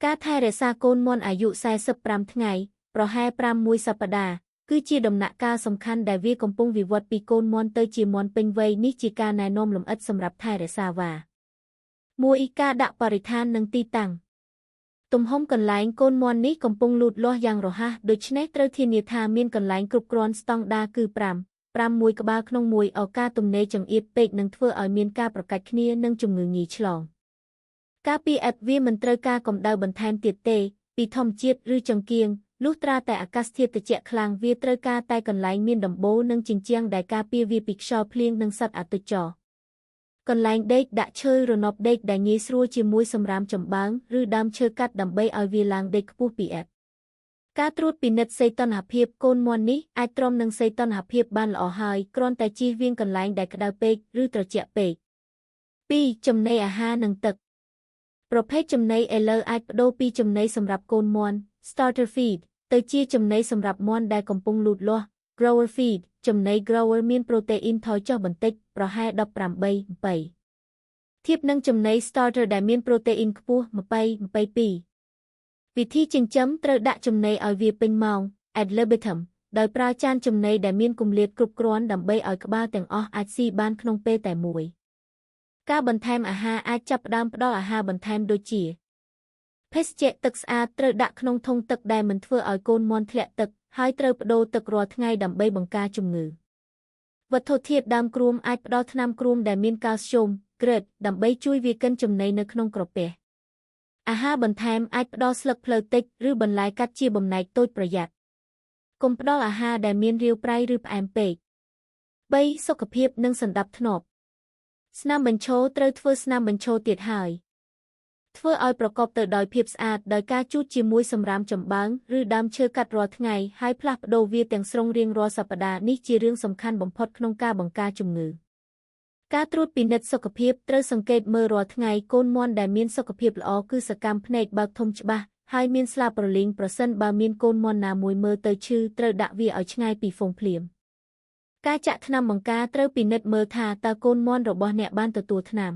ការថែរក្សាកូនមាន់អាយុ45ថ្ងៃប្រហែល5-1សប្តាហ៍គឺជាដំណាក់កាលសំខាន់ដែលវាកំពុងវិវត្តពីកូនមាន់ទៅជាមាន់ពេញវ័យនេះជាការណែនាំលម្អិតសម្រាប់ថែរក្សាវ៉ា1ការដាក់បរិស្ថាននិងទីតាំងទំហំកន្លែងកូនមាន់នេះកំពុងលូតលាស់យ៉ាងរហ័សដូច្នេះត្រូវធានាថាមានកន្លែងគ្រប់គ្រាន់ស្តង់ដារគឺ5-5 1ក្បាលក្នុងមួយឱកាសទំនេរចង្អៀតពេកនឹងធ្វើឲ្យមានការប្រកាច់គ្នានិងជំងឺងាយឆ្លងការពីអេបវាមិនត្រូវការកម្ដៅបន្ថែមទៀតទេពីធម្មជាតិឬចង្គៀងលុះត្រាតែអាកាសធាតុត្រជាក់ខ្លាំងវាត្រូវការតែកន្លែងមានដំបូលនិងជញ្ជាំងដែលការពារវាពីខ្យល់ភ្លៀងនិងសត្វអតុចរកន្លែងដេកដាក់ឈើរណបដេកដែលងាយស្រួលជាមួយសម្រាមចំបើងឬដើមឈើកាត់ដើម្បីឲ្យវាឡើងដេកខ្ពស់ពីអេបការត្រួតពិនិត្យសីតុណ្ហភាពកូនមាន់នេះអាចទ្រាំនឹងសីតុណ្ហភាពបានល្អហើយគ្រាន់តែជៀសវាងកន្លែងដែលក្តៅពេកឬត្រជាក់ពេក2ចំណីអាហារនិងទឹកប្រភេទចំណីឥឡូវអាចប្ដូរពីចំណីសម្រាប់កូនមាន់ starter feed ទៅជាចំណីសម្រាប់មាន់ដែលកំពុងលូតលាស់ grower feed ចំណី grower មានប្រូតេអ៊ីនថយចុះបន្តិចប្រហែល18.8ធៀបនឹងចំណី starter ដែលមានប្រូតេអ៊ីនខ្ពស់20.22វិធីចិញ្ចឹមត្រូវដាក់ចំណីឲ្យវាពេញម៉ោង ad libitum ដោយប្រើចានចំណីដែលមានគម្លាតគ្រប់គ្រាន់ដើម្បីឲ្យក្បាលទាំងអស់អាចស៊ីបានក្នុងពេលតែមួយការបន្ថែមអាហារអាចចាប់ផ្ដើមផ្ដល់អាហារបន្ថែមដូចជាភេសជ្ជៈទឹកស្អាតត្រូវដាក់ក្នុងធុងទឹកដែលមិនធ្វើឲ្យកូនមាន់ធ្លាក់ទឹកហើយត្រូវប្ដូរទឹករាល់ថ្ងៃដើម្បីបង្ការជំងឺវត្ថុធាតុដើមគ្រួមអាចផ្ដល់ថ្នាំគ្រួមដែលមានកាល់ស្យូមក្រិតដើម្បីជួយវាកិនចំណីនៅក្នុងក្រពះអាហារបន្ថែមអាចផ្ដល់ស្លឹកផ្លូវតិចឬបន្លែកាត់ជាបំណែកតូចប្រយ័ត្នកុំផ្ដល់អាហារដែលមានរាវប្រៃឬផ្អែមពេក3សុខភាពនិងសណ្ដាប់ធ្នាប់ស្នាមបញ្ឈរត្រូវធ្វើស្នាមបញ្ឈរទៀតហើយធ្វើឲ្យប្រកបទៅដោយភាពស្អាតដោយការជូតជាមួយសម្រាមចំបើងឬដើមឈើកាត់រាល់ថ្ងៃហើយផ្លាស់ប្ដូរវាទាំងស្រុងរៀងរាល់សប្តាហ៍នេះជារឿងសំខាន់បំផុតក្នុងការបង្ការជំងឺការត្រួតពិនិត្យសុខភាពត្រូវសង្កេតមើលរាល់ថ្ងៃកូនមាន់ដែលមានសុខភាពល្អគឺសកម្មភ្នែកបើកធំច្បាស់ហើយមានស្លាបប្រលីងប្រសិនបើមានកូនមាន់ណាមួយមើលទៅឈឺត្រូវដាក់វាឲ្យឆ្ងាយពីហ្វូងភ្លាមការចាក់ថ្នាំបង្ការត្រូវពិនិត្យមើលថាតើកូនមាន់របស់អ្នកបានទទួលថ្នាំ